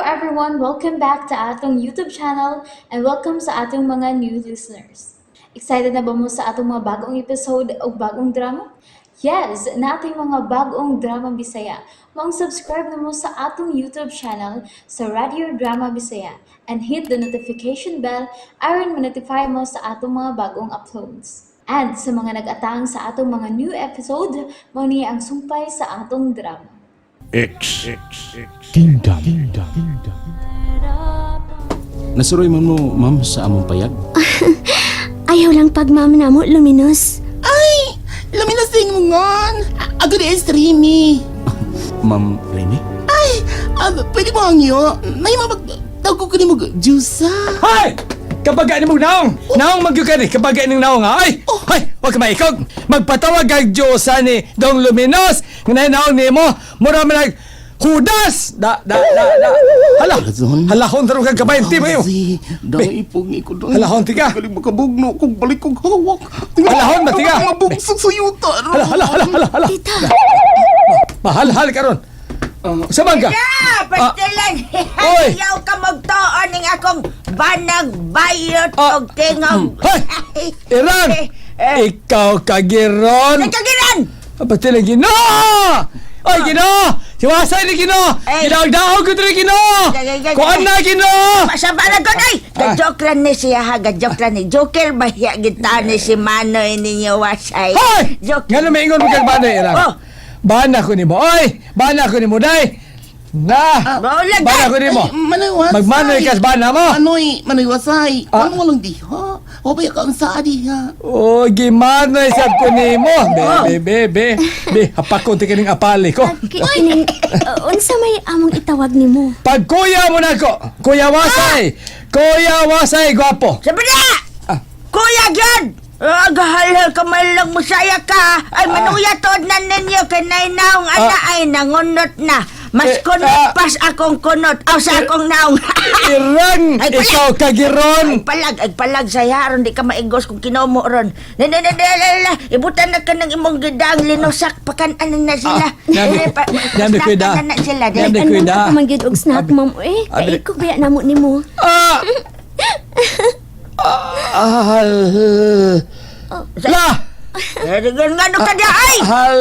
everyone! Welcome back to atong YouTube channel and welcome sa atong mga new listeners. Excited na ba mo sa atong mga bagong episode o bagong drama? Yes, nating mga bagong drama Bisaya. Maong subscribe na mo sa atong YouTube channel sa Radio Drama Bisaya and hit the notification bell aron ma-notify mo sa atong mga bagong uploads. And sa mga nag-atang sa atong mga new episode, mao ni ang sumpay sa atong drama. X Kingdom. Nasuroy man mo, ma'am, sa among payag. Ayaw lang pagmam namo, Luminous. Ay! Luminas din mo ngon! Ako di streamy. Ma'am Remy? Ay! Pwede mo ang iyo? May mapag... Tawag ko ni mo, Jusa. Hay! Kabaga ni mong naong! Naong magyud ka ni, kabaga ning naong ha! Ay! Ay! Huwag ka maikog! Magpatawag kag Diyosa ni Dong Luminos! Nga naong nimo, mura man nag Judas! Da, da, da, da. Hala! Razon. Halahon tarong kag kabayan, ti ba yun? Kasi, dahil ipog ni ko doon. Halahon, tiga. Galing makabugno kung balik kong hawak. Halahon ba, tiga? Mabugsok sa yuta. Hala, hala, hala, hala, hala. Tita, Mahal-hal karon. Sa man ka? Ah, pastilan! Oy! Ayaw ka magtuon ng akong banag bayot og tingog. Hoy! Iran! Eh, Ikaw kagiron! Nagkagiran! Pati lang Ginoo! Oy, Ginoo! Siwasay ni Ginoo! Ay. Ginaog-daog ko diri Ginoo! Ay, ay, ay, Kuan na Ginoo! Masama na ko, ay! Ga-joke lang ni siya ha, ga-joke lang ni. Joker ba hiya gita ni si Manoy ninyo wasay? Hoy! Joke. Ngano maingon mo kag bana Iran? Oh. Bana ko nimo. Oy! Bana ko nimo day. Na! Maulag Bana ka! ko nimo. Manoy wasay. Magmanoy kas bana mo. Manoy, manoy wasay. Ah. Ano walang diha? O ba ka ang sa diha? Oh, gimanoy sab ko nimo. Be, be, be, be. Be, hapakon ti kaning apali ko. kining, unsa may among itawag nimo? Pagkuya mo na ko. Kuya Wasay. Kuya Wasay, gwapo. Sabi na! Ah. Kuya gyud! Ah, gahalhal ka man lang musaya ka. Ay, manuya tood na ninyo kay naong ana ay nangunot na. Mas Eh, kunot pas akong kunot. Aw, sa akong naong. Irang, Ay, pala. ikaw kagiron. Ay palag, ay palag saya ron di ka maigos kung kinomo ron. Na na na na na na ibutan na ka ng imong gidang linusak pakan-anan na sila. Ah, nami- Eh, nami kuida. snack na sila. Di. Nami Anong kuida. ako man gyud og snack, ma'am? Eh, Abi- kay ko baya namo nimo. Ah! Ah! La! Eh, nga no ka di ay. Hal!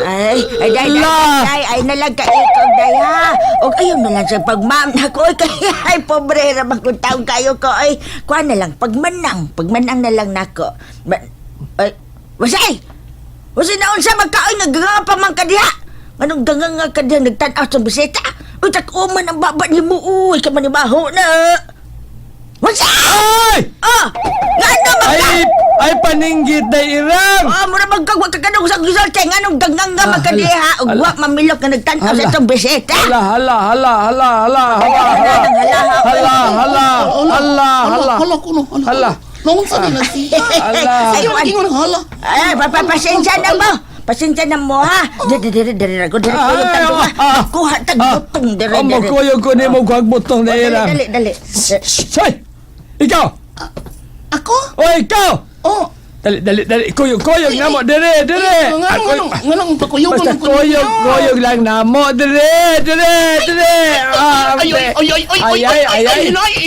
Ay, ay, day, day, La! day, ay, nalag ka ikaw, day, ha. O, ayaw na lang sa pagmam na ko, ay, kaya, ay, pobre, ramang kung taong kayo ko, ay, kuha na lang, pagmanang, pagmanang na lang nako. Ba, ay, wasay! Wasay na unsa magkaoy, naganga pa man ka diha. Anong ganga nga ka diha, nagtanaw sa bisita? Uy, tak-uman ang baba ni mo, uy, ka man ni baho na. Wasay! Ay! Oh, nga ano magka? Ay! Ay, paninggit na irang! Oh, mura magkagwa ka kanong sa gisulti nganong gangang nga Ah, magkadiha ug hala. wa mamilok nga nagtan-aw sa Hala. itong bisita. Hala, hala, hala, hala, hala, hala, hala, Hala, hala, hala, hala, hala, Hala, kuno, hala. Hala. Naunsa ni na siya? Hala. Sige, mag-ingon, hala. Ay, pasensya na mo. Pasensya na mo ha. Dire dire dire ko dire ko Ay, tag ah, ah. kuha tag butong dire Ang dire. magkuyog ko ni mo kuhag butong na Oh, dali irang. dali dali. Say! Ikaw! Ako? O, ikaw! Oh. Dali, dali, dali. Kuyog, kuyog na mo. Dire, dire. Nganong, nganong, pakuyog Basta kuyog, kuyog lang na mo. Dire, dire, dire. Ah, Ay, ay, ay, ay, ay, ay, ay, ay, ay,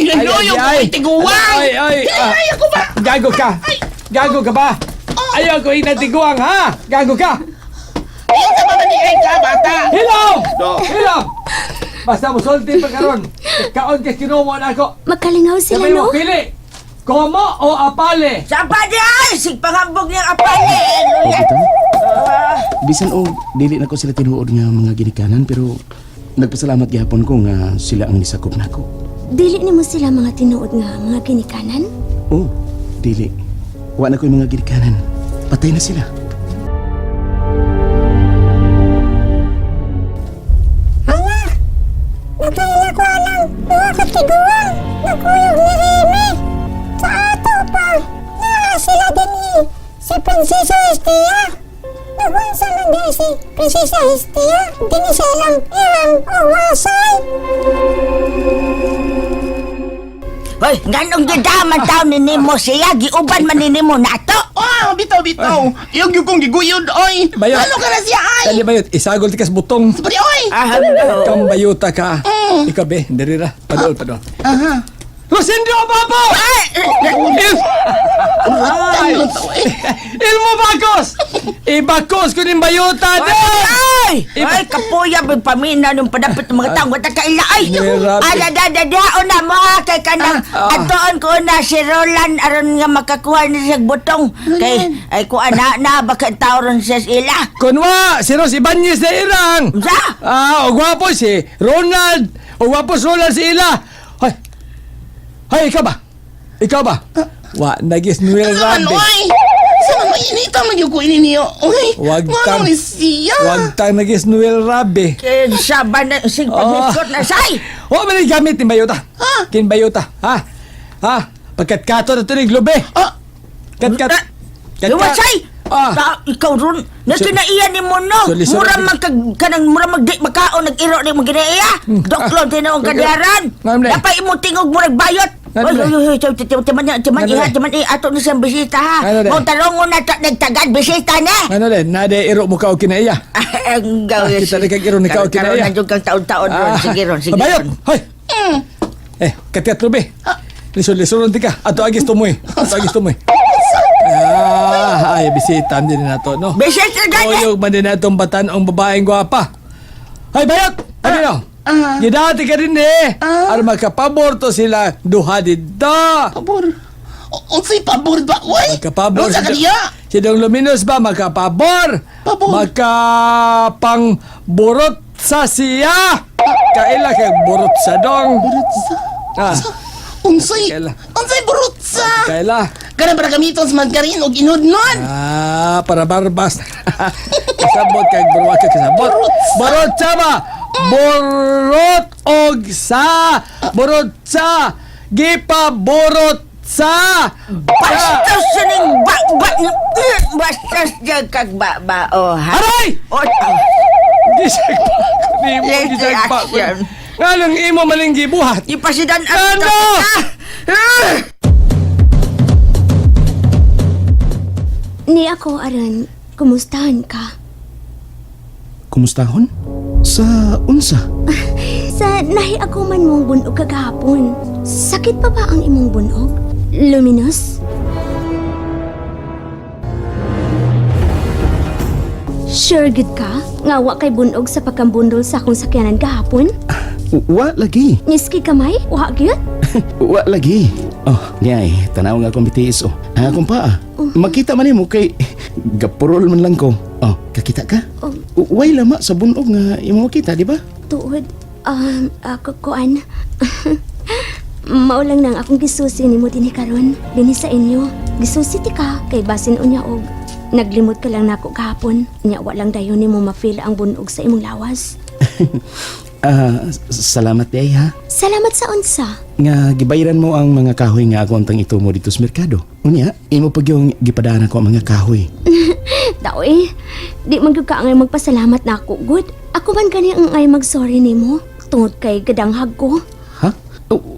ay, ay, ay, tiguang! Ay, ay, ah. Ay, ako ba? Gago ka. Gago ka ba? Ayaw ko inatiguang, ha? Gago ka. Ay, sa mga ni ay ka, bata! Hilom! Hilom! Basta mo sulti pa karon. Kaon kay kinumo na ako. Magkalingaw sila, Sabay mo no? pili. Komo o apale? Sa pa di ay sig pangambog niyang apali. O bitaw? Bisan og dili na ko sila tinuod nga mga ginikanan pero nagpasalamat gihapon ko nga sila ang nisakop nako. Dili nimo sila mga tinuod nga mga ginikanan? Oh, dili. Wa na ko'y mga ginikanan. Patay na sila. Hala! Nakaila ko alang duha ka tiguang nagkuyog ni Remy. Sa ato pa, naa sila dinhi si Prinsesa Hestia. Nagunsa man di si Prinsesa Hestia dinhi sa ilang irang o wasay. Hoy, nganong gidaman taon ni nimo siya giuban man ni nimo nato. Ah, bitaw, bitaw. Iyong yung kong giguyod, oy. Bayot. Ano ka na siya, ay? Dali bayot, isagol tikas butong. Sabari, oy. Ah, Kang bayuta ka. Ikaw be, diri ra. Padol, padol. Aha. Rosendo Papo! Il Ay, eh. Ilmo Bakos! Ibakos ko ning bayuta din! Ay! Ay, kapuya may pamina nung padapit ng mga taong wata kaila. Ay! Grabe. Ala, da, da, da, una mo ha, kay kanang atoon ko na si Roland aron nga makakuha ni siya butong. Kay, ay kuha na, na, baka tao ron siya sa ila. Kunwa, si Ros Ibanez na irang! Unsa? Ah, o gwapo si Ronald! O gwapo si Ronald si Ila! Hoy! Hoy, ikaw ba? Ikaw ba? Wa, nagis Noel Sa man, Rabe. oy. Sa man, oy. Inita man yung ko ini niyo. Oy. Wag Nga tang- naman ni siya. Wag tang nagis Noel Rabe. Eh, sa ba na, sig paghisgot na say! Wa man ni gamit ni Bayuta. Ha? Kin Bayuta. Ha? Ha? Pagkat kato na ito ni Globe. Ah, Kat kat. Kat Luwas say! Ah. Ta, ikaw ron, na kinaiya ni mo no. Suli, suli. Mura man kag, kanang mura mag di makaon nag-iro ni mo ginaiya. Doklon tinuong kadiaran. Ngam na eh. Dapat imo tingog murag bayot. Ngam Oy, na eh. oy, oy, oy, timan niya, timan Ngam na iha, eh. timan iha, ato ni siyang bisita ha. Ngam na eh. Mao tarongon na ta nagtagad bisita na. Ano din? Nade iro mo ka o kinaiya. Ang gawin. Ah, kita rin kag iro ni kao Karon kinaiya. na jud kang taon-taon ron. Sige ron, sige Bayot! ron. Hoy! Eh, katiat lubi. Lisod-lisod ka. Ato agis tumoy. Ato agis tumoy. Ah, ay, bisita din na to, no? Bisita gani. Tuyog man din na itong batan-ong babaeng gwapa. Hoy, bayot! Ano no? Ah. Gidati ka din eh. Ah. Aron magkapabor to sila duha dito. Pabor. Unsay pabor ba, oy? Magkapabor. Unsa ka niya? Si Dong Luminos ba magkapabor? Pabor. Magkapang burot sa siya. Kaila kay burot sa dong. Burot sa. Ah, Unsay? Kaila. Unsay burot sa? kaila. Kana para gamiton sa margarine og inudnod. Ah, para barbas. Kasabot kay burwa ka kasabot. Burot sa. Burot sa ba? Burot og sa. Burot sa. Gipa burot sa. Bastos sa ning ba ba bastos jud kag ba ba oh ha. Aray! Oh, ah. Gisag pa ko nimo, Late gisag pa ko. reaction. Nganong imo maning gibuhat? Ipasidan ang Ano? Ah! Ni ako aron, kumustahan ka? Kumustahon? Sa unsa? Sa nahi ako man mong bunog kagahapon. Sakit pa ba ang imong bunog? Luminous? Sure gid ka? Nga wa kay bunog sa pagkambundol sa akong sakyanan gahapon? Wa lagi. Miski kamay, wa gyud? Wa lagi. Oh, niya eh, tanaw nga akong BTS oh. Ang akong paa. Makita man nimo kay gapurol man lang ko. Oh, kakita ka? Oh. Way lama sa bunog nga imo makita, di ba? Tuod, ako kuan. Mao lang nang akong gisusi nimo dinhi karon, dinhi sa inyo. Gisusi ti ka kay basin unya og naglimot ka lang nako gahapon. Nya wa lang dayon nimo ma-feel ang bunog sa imong lawas. Ah, salamat day ha. Salamat sa unsa. Nga gibayaran mo ang mga kahoy nga ako ang ito mo dito sa merkado. Unya, imo pag yung gipadaan ako ang mga kahoy. Dao eh, di man gyud ka angay magpasalamat nako gud. Ako man gani ang angay mag-sorry nimo tungod kay gadanghag ko. Ha?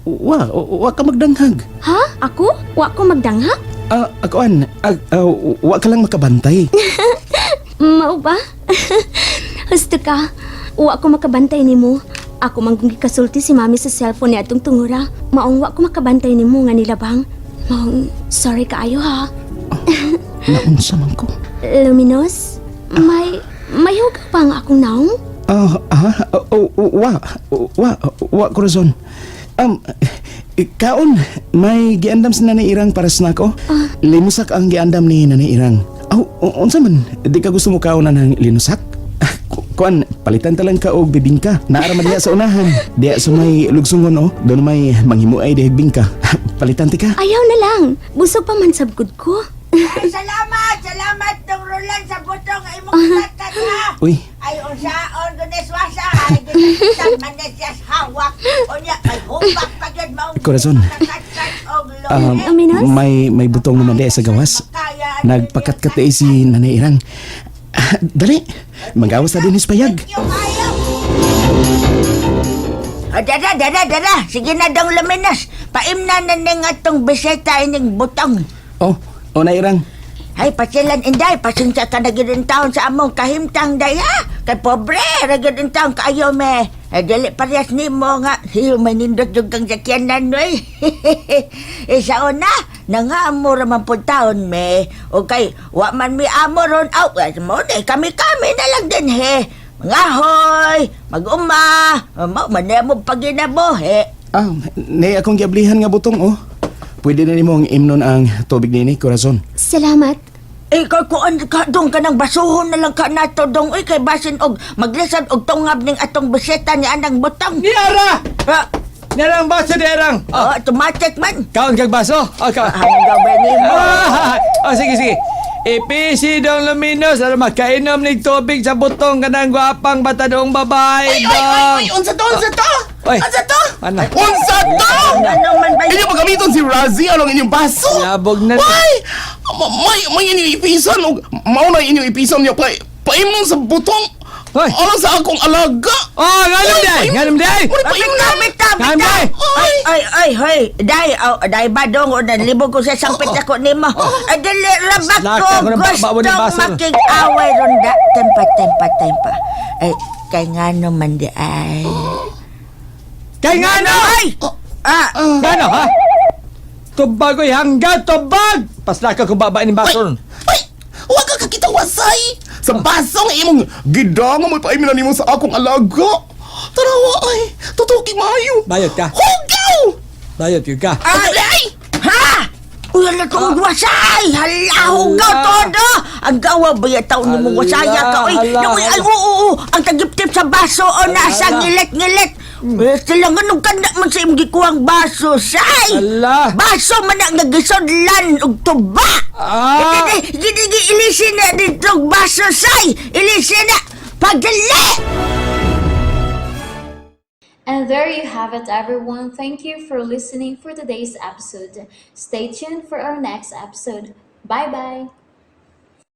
Wa, wa ka magdanghag. Ha? Ako? Wa ko magdanghag? Ah, ako an, wa ka lang makabantay. Mao ba? Husto ka. Wa ko makabantay nimo. Ako man kung gikasulti si mami sa cellphone ni atong tungura. Maong wa ko makabantay nimo nga nilabang. Maong sorry kaayo ha. Naunsa man ko. Luminos, may hugaw pa nga akong naong? Ah, ah, oh, oh, wa, wa, wa, corazon. Kaon, may giandam sa Nanay Irang para sa nako. Linusak ang giandam ni Nanay Irang. Aw, unsa man, di ka gusto mo kaon ng linusak? Ah, Kuan, palitan ta lang ka og bibingka. Naara man diha sa unahan. Diha sa may lugsungon oh, doon may manghimuay dihag bingka. Palitan ti ka. Ayaw na lang. Busog pa man sabgod ko. Ay, salamat, salamat dong Roland sa butong nga imong gihatag ha. Uy, Ay unsaon goneswasa ay gitatag man na siya sa hawak. Unya may hubak pa gyud maong Corazon. og Luminos? may butong naman diha sa gawas. Nagpakatkat eh si Nanay Irang. Ah, dali, magawas na din is payag. Oh, dara, dara, dara. Sige na dong Luminos. Paimna na ning atong bisita ining butong. Oh, oh Nay Irang. Ay, pasilan inday, pasensya ka na gyud in taon sa among kahimtang day ha. Kay pobre, ra gyud in taon kaayo me. Eh, dili parehas nimo nga hiyo may nindot jud kang sakyanan oy. Eh, sa una, nangaamo ra man pud taon me. Okay, wa man mi amo ron aw, eh, mo ni kami-kami na lang din he. Mangahoy, mag-uma, mao man na mo paginabuhi. Ah, nay akong giablihan nga butong oh. Pwede na nimo ang imnon ang tubig nini, Corazon. Salamat. Eh, kay kuan ka dong kanang basuhon na lang ka nato dong oy kay basin og maglisod og tungab ning atong bisita ni anang butang. Niara! Ah, Niara ang baso, niarang! oh, Oh, automatic man. kaon kag baso? Oh, kaon. Ang gawin nimo. Ah, oh, sige, sige. Ipisi dong luminos aron makainom ning tubig sa butong kanang gwapang batadoong babae Ay, ay, dong. ay, unsa to, unsa to? Oy. Unsa to? Ano? Unsa to? Ano man ba? Inyo pagamiton si Razzie anong inyong baso? Labog na. Why? May inyong ipisan og mao na inyong ipisan niyo pa paimnon sa butong. Hoy. Alang sa akong alaga. Oh, nganong day? Nganong day? Uy, paimnon. Bitaw, bitaw, Nganong bitaw. day? Ay! Ay, ay, hoy, day, oh, day ba dong, o nalibog ko sa sangpit ako nimo. Ay, dili ra ba Slaka ko ko ng baba ni gustong baso. makig-away ronda. Tempa, tempa, tempa. Ay, kay ngano man di ay. Kay ngano? Ay! Ah, Ngano ha? Tubag oy hangga tubag. Paslaka ko baba ni baso. ron. Ay! Wa ka kakita wasay! Sa baso nga imong gidanga mo paimnon nimo sa akong alaga. Tarawa ay, totoo kay maayo. Bayot ka. Hugaw! Bayot yun ka. ay! Ay! Ha! Uy, ala to, wasay! Hala, hugaw Ala. todo! Ang gawa ba yung taon ni mong wasaya ka? Uy, Ala, uy, ay, ala. oo, oo, ang tagiptip sa baso, o nasa Ala. ngilit-ngilit. Eh, sila nga nung kanda man sa imong gikuhang baso, say! Ala. Baso man ang nagisodlan og tuba! Ah. Gini, gini, ilisin na dito og baso, say! Ilisin na! Pagdali! And there you have it, everyone. Thank you for listening for today's episode. Stay tuned for our next episode. Bye bye.